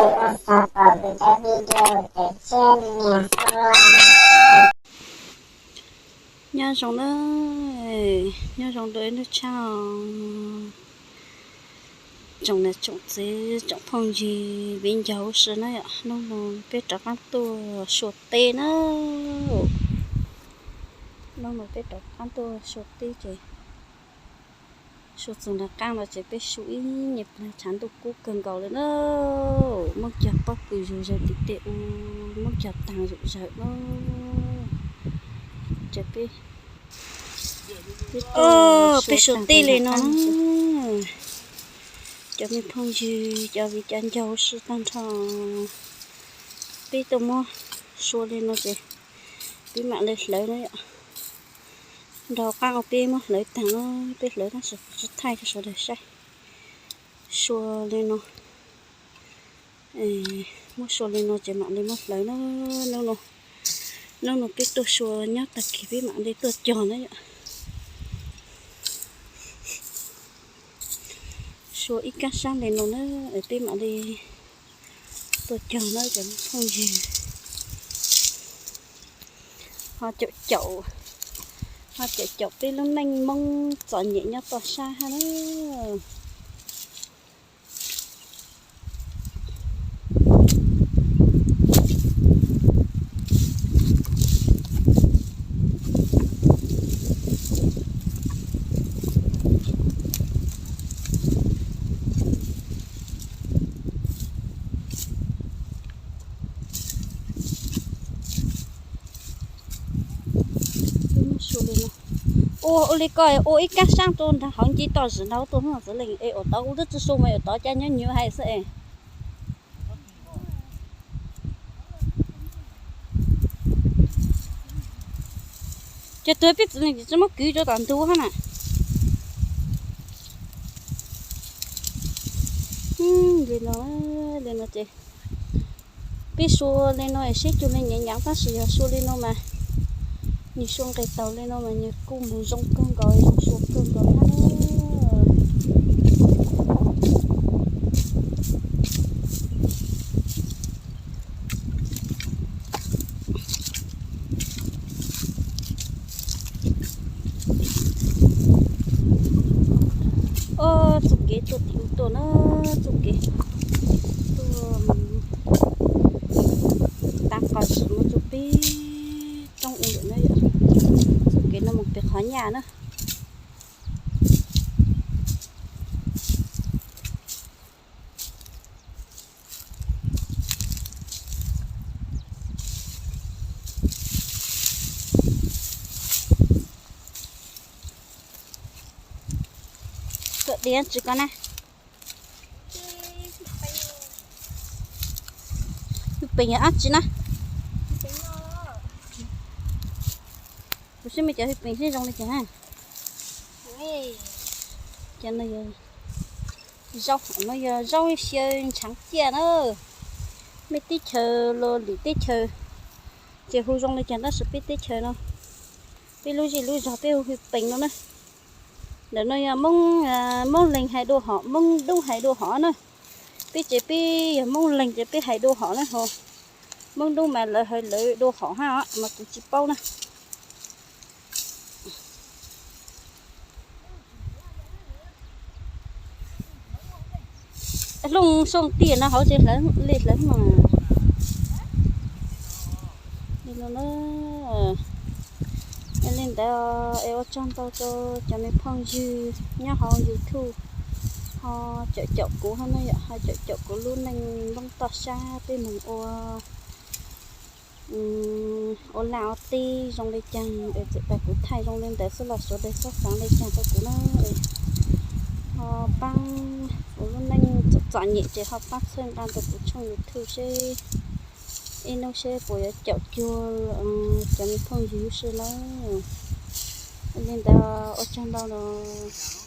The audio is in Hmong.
Ua tsaug pom kuv cov video, ces tshiab nias subscribe. Nyob zoo na, nyob zoo dua ib hnub tshaj os. Tsoom niam tsoom txiv tsoom phooj ywg viv ncaus huv si na yom, hnub no peb rov qab tuaj sua teb na. Hnub no peb rov qab tuaj sua teb ces sua txog nram qab no ces peb sua ib nyuag pliag tshav ntuj kub kawg nkaus li na. Muab cog pob kws zuj zus tim tej u, muab cog taag zuj zus na. Ces peb, peb sua teb li no na. Cov me phooj ywg, cov viv cov ncaus huv si tag nrho, peb tuaj muab sua li no ces peb mam li hlawv na yom. Nraud qab uas peb muab hlawv taag no, peb hlawv tab sis kuv tsis thaij rau sawv daws saib. Sua li no, muab sua li no ces mam li muab hlawv na. Hnub no peb tuaj sua nyob tag kis peb mam li tuaj cog na yom. Sua ib kab sab li no na, peb mam li tuaj cog na cov phooj ywg. Ho caum caum, ho caum caum peb lub neej Hmoob txom nyem nyob toj sab hab na. Ua, ua li ko, ua ib kab sab rau nrag hauv nce toj zis nrag tuaj hnub no xwv leej es ua tod kuv twb tsis sua mas ua tod cas nyob nyuaj hais xwb es. Ces tuag peb txiv neej tsis muab kwv rau tom ntug hab na. Li no, li no ces peb sua li no seb cuag li nyiam nyiam tab sis yog sua li no mas nws sua nqis taug li no mas nws kuj mus zoo kawg nkaus, zoo sua kawg nkaus hab na. Ob, txuj kev tuaj tim u tuaj na, txuj kev tuaj tav qos tsim mus rau pem roob u lawm na yom. Txuj kev no mus pem qhov nyaj na. Tuaj diav tsi ko na. Hwj peem yog dab tsi na? Kuv saib mej cov hwj peem seb zoo li cas na. Cov no yog zaub, no yog zaub xyaw ntshaav ciaj na. Mej teb chaws los lwm teb chaws ces hu zoo li cas tab sis peb teb chaws no, peb lub zej lub zog peb hu hwj peem no na. Ntawm no yog Moob, Moob Leeg hais dua hom, Moob Dub hais dua hom na. Peb ces peb yog Moob Leeg ces peb hais dua hom na ho. Moob Dub mas lawv hais lawv dua hom hab mas kuv tsis paub na. Looj xyoo tiaj no hauv tsis hlawv li hlawv mas. Li no na. Li ntawd es ua tsaug ntau rau cov me phooj ywg nyob hauv YouTube ho caum caum kuv hab na yom, ho caum caum kuv lub neej Hmoob toj sab peb moog ua ua laj ua teb zoo li cas es txawm tas kuv thaij zoo li ntawd xwb los sawv daws txhob xaav li cas rau kuv na. Ho paab kuv lub neej txom txom nyem ces ho paab txhawb nqa rau kuv tshooj YouTube seb ib hnub seb puas yuav caum cuag cov me phooj ywg huv si na. Li ntawd ua tsaug ntau los.